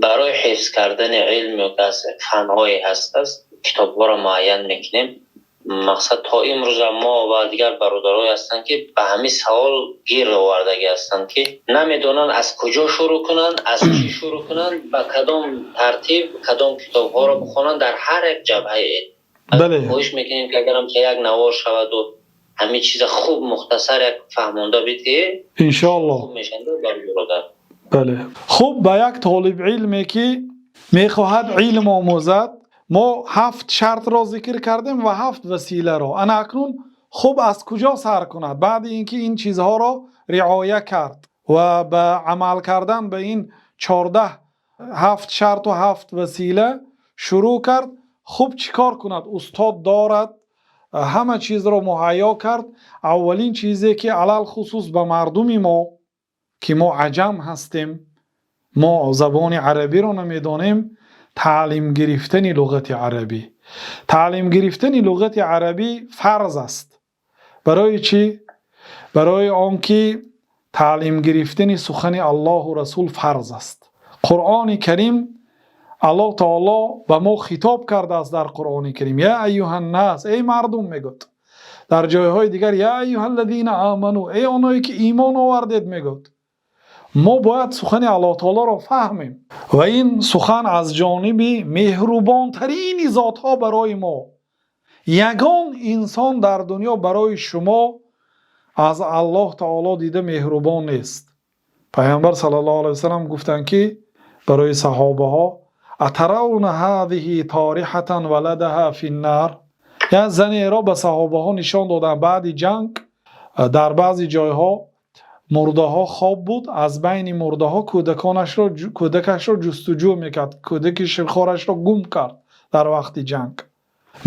Барои ҳифз кардани илм ё аз фанҳое ҳаст, китобҳоро муайян мекунем. Мақсад, то имрӯза мо ва дигар бародарое ҳастанд, ки ба ҳамин савол гир овардагӣ ҳастанд, ки намедонанд, аз куҷо шурӯъ кунанд, аз чӣ шурӯъ кунанд, ба кадом тартиб кадом китобҳоро бихонанд дар ҳар як ҷабҳаи илм. Хоҳиш мекунем, ки агарам ки як навор шаваду ҳамин чиза хуб, мухтасар як фаҳмонда бидиҳед. Иншоаллоҳ. Хуб мешавад барои бародар. Бале, хуб, ба як толибилме, ки мехоҳад илм омӯзад, мо ҳафт шартро зикр кардем ва ҳафт василаро. Ана акнун, хуб, аз куҷо сар кунад? Баъди ин ки ин чизҳоро риоя кард ва ба амал кардан ба ин 14, ҳафт шарту ҳафт васила шурӯъ кард, хуб, чӣ кор кунад? Устод дорад, ҳама чизро муҳайё кард. Аввалин чизе, ки алалхусус ба мардуми мо, ки мо аҷам ҳастем, мо забони арабиро намедонем, таълим гирифтани луғати арабӣ. Таълим гирифтани луғати арабӣ фарз аст. Барои чӣ? Барои он ки таълим гирифтани сухани Аллоҳу Расул фарз аст. Қуръони Карим, Аллоҳ Таоло ба мо хитоб кардааст дар Қуръони Карим: «Я айюҳаннас», эй мардум, мегӯяд. Дар ҷойҳои дигар «Я айюҳаллазина аману», эй оное ки имон овардед, мегӯяд. Мо бояд сухани Аллоҳ Таолоро фаҳмем ва ин сухан аз ҷониби меҳрубонтарини зотҳо барои мо. Ягон инсон дар дунё барои шумо аз Аллоҳ Таоло дида меҳрубон нест. Пайғамбар саллаллоҳу алайҳи васаллам гуфтанд, ки барои саҳобаҳо: «Атаравна ҳазиҳи ториҳатан валадаҳа финнар». Як занеро ба саҳобаҳо нишон доданд. Баъди ҷанг дар баъзе ҷойҳо мурдаҳо хоб буд. Аз байни мурдаҳо кӯдакашро ҷустуҷӯ мекард. Кӯдаки ширхорашро гум кард дар вақти ҷанг.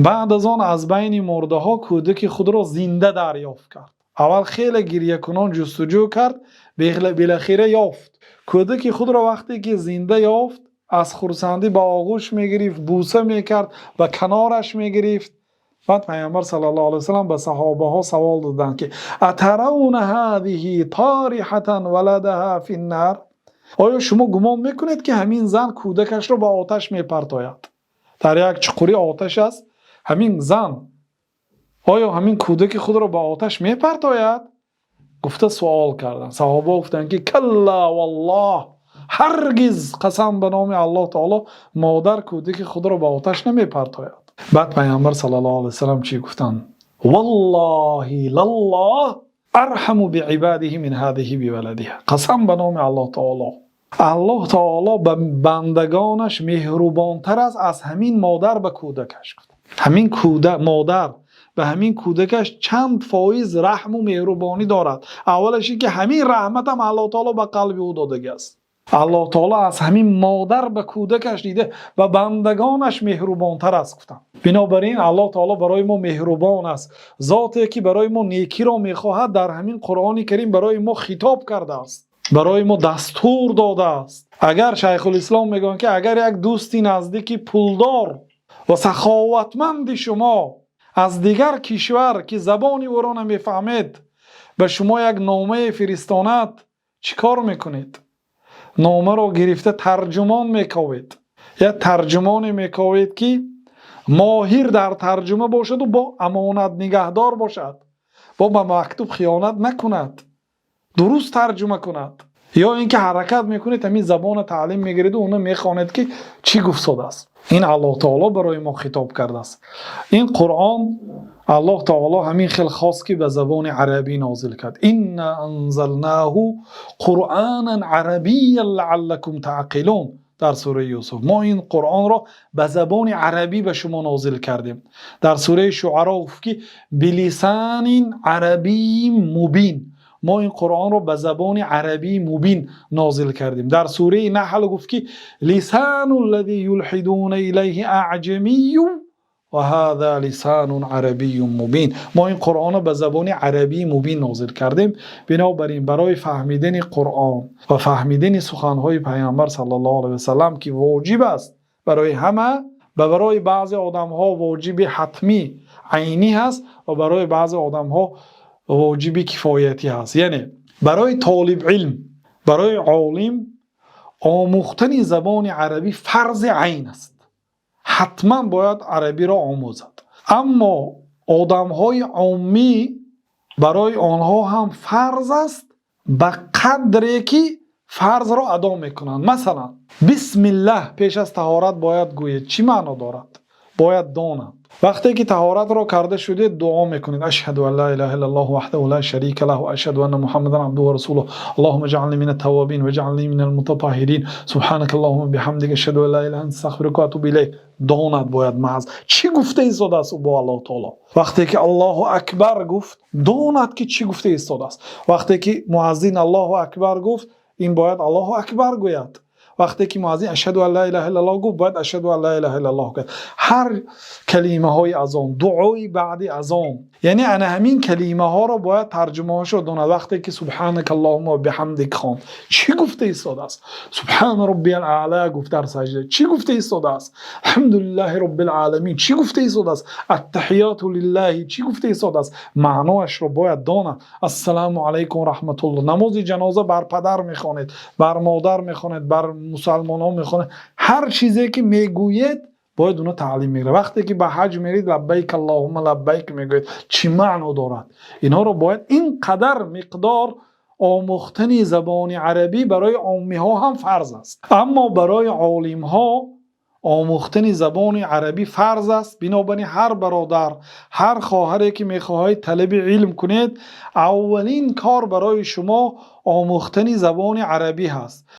Баъд аз он аз байни мурдаҳо кӯдаки худро зинда дарёфт кард. Аввал хеле гирьякунон ҷустуҷӯ кард, билахира ёфт кӯдаки худро. Вақте ки зинда ёфт, аз хурсандӣ ба оғӯш мегирифт, бӯса мекард, ба канораш мегирифт. Баъд Пайғамбар саллаллоҳу алайҳи васаллам ба саҳобаҳо савол доданд, ки «Атаравна ҳазиҳи ториҳатан валадаҳа финнар», оё шумо гумон мекунед, ки ҳамин зан кӯдакашро ба оташ мепартояд? Дар як чуқури оташ аст. Ҳамин зан оё ҳамин кӯдаки худро ба оташ мепартояд, гуфта суол карданд. Саҳоба гуфтанд, ки «Калла валлоҳ», ҳаргиз, қасам ба номи Аллоҳ Таоло, модар кӯдаки худро ба оташ намепартояд. Баъд Пайғамбар саллаллоҳу алайҳи васаллам чӣ гуфтанд? «Валлоҳи лаллоҳ арҳаму биибадиҳи мин ҳазиҳи биваладиҳа». Қасам ба номи Аллоҳ Таоло, Аллоҳ Таоло ба бандагонаш меҳрубонтар аст аз ҳамин модар ба кӯдакаш. Ҳамин кӯдак, модар ба ҳамин кӯдакаш чанд фоиз раҳму меҳрубонӣ дорад? Аввалаш ин ки ҳамин раҳматам Аллоҳ Таоло ба қалби ӯ додагиаст. Аллоҳ Таоло аз ҳамин модар ба кӯдакаш дида ба бандагонаш меҳрубонтар аст, гуфтам. Бинобар ин Аллоҳ Таоло барои мо меҳрубон аст, зоте ки барои мо некиро мехоҳад, дар ҳамин Қуръони Карим барои мо хитоб кардааст, барои мо дастур додааст. Агар, Шайхулислом мегӯянд, ки агар як дӯсти наздики пулдор ва саховатманди шумо аз дигар кишвар, ки забони ӯро намефаҳмед, ба шумо як номае фиристонад, чӣ кор мекунед? Номаро гирифта тарҷумон мековед, як тарҷумоне мековед, ки моҳир дар тарҷума бошаду бо амонат нигаҳдор бошад, бо ба мактуб хиёнат накунад, дуруст тарҷума кунад. Ё ин ки ҳаракат мекунед, ҳамин забонро таълим мегиреду уно мехонед, ки чӣ гуфтодааст. Ин Аллоҳ Таоло барои мо хитоб кардааст. Ин Қуръон, Аллоҳ Таоло ҳамин хел хост, ки ба забони арабӣ нозил кард: «Инна анзалнаҳу қуръанан арабиян лааллакум таъқилун». Дар сураи Юсуф: «Мо ин Қуръонро ба забони арабӣ ба шумо нозил кардем». Дар сураи Шуаро гуфт, ки «Билисанин арабийин мубин», мо ин Қуръонро ба забони арабии мубин нозил кардем. Дар сураи Наҳл гуфт, ки «Лисану ллази юлҳидуна илайҳи аъҷамию ва ҳаза лисанун арабиюн мубин», мо ин Қуръонро ба забони арабии мубин нозил кардем. Бинобар ин барои фаҳмидани Қуръон ва фаҳмидани суханҳои Пайғамбар саллаллоҳу алайҳи васаллам, ки воҷиб аст барои ҳама ва барои баъзе одамҳо воҷиби ҳатмӣ, айнӣ ҳаст ва барои баъзе одамҳо воҷиби кифоятӣ ҳаст, яъне барои толибилм, барои олим. Омӯхтани забони арабӣ фарзи айн аст, ҳатман бояд арабиро омӯзад. Аммо одамҳои оммӣ, барои онҳо ҳам фарз аст, ба қадре ки фарзро адо мекунанд. Масалан, бисмиллаҳ пеш аз таҳорат бояд гӯяд, чӣ маъно дорад, бояд донад. Вақте ки таҳоратро карда шудед, дуо мекунед: ашҳаду ан ла илаҳа иллаллоҳ ваҳдаҳу ла шарика лаҳ ва ашҳаду анна Муҳаммадан абдуҳу ва расулуҳ, аллоҳумма иҷъални минат таввабин ва иҷъални минал мутатаҳҳирин, субҳанака аллоҳумма биҳамдика, ашҳаду ан ла илаҳа илла анта, астағфирука ва атубу илайк. Донад бояд маҳз чӣ гуфта истодааст бо Аллоҳу таоло. Вақте ки Аллоҳу акбар гуфт, донад ки чӣ гуфта истодааст. Вақте ки муаззин Аллоҳу акбар гуфт, ин бояд Аллоҳу акбар гӯяд. Вақте ки муаззин ашҳаду ан ла илаҳа иллаллоҳ гуфт, бояд ашҳаду ан ла илаҳа иллаллоҳ гӯяд. Ҳар калимаҳои азон, дуои баъди азон, яъне ана ҳамин калимаҳоро бояд тарҷумаҳошро донад. Вақте ки субҳанака аллоҳумма ва биҳамдик хонд, чӣ гуфта истодааст? Субҳана роббиял аъло гуфт дар саҷда, чӣ гуфта истодааст? Алҳамдулиллаҳи роббил оламин, чӣ гуфта истодааст? Аттаҳиёту лиллаҳи, чӣ гуфта истодааст? Маъноашро бояд донад. Ассалому алайкум раҳматуллоҳ. Намози ҷаноза бар падар мехонед, бар модар мехонед, бар мусалмонҳо мехонед, ҳар чизе ки мегӯед, бояд уно таълим мегирад. Вақте ки ба ҳаҷ меред, лаббайк аллоҳумма лаббайк мегӯед, чӣ маъно дорад? Инҳоро бояд ин қадар миқдор омӯхтани забони арабӣ барои оммиҳо ҳам фарз аст. Аммо барои олимҳо омӯхтани забони арабӣ фарз аст. Бинобар ин ҳар бародар, ҳар хоҳаре ки мехоҳед талаби илм кунед, аввалин кор барои шумо омӯхтани забони арабӣ ҳаст.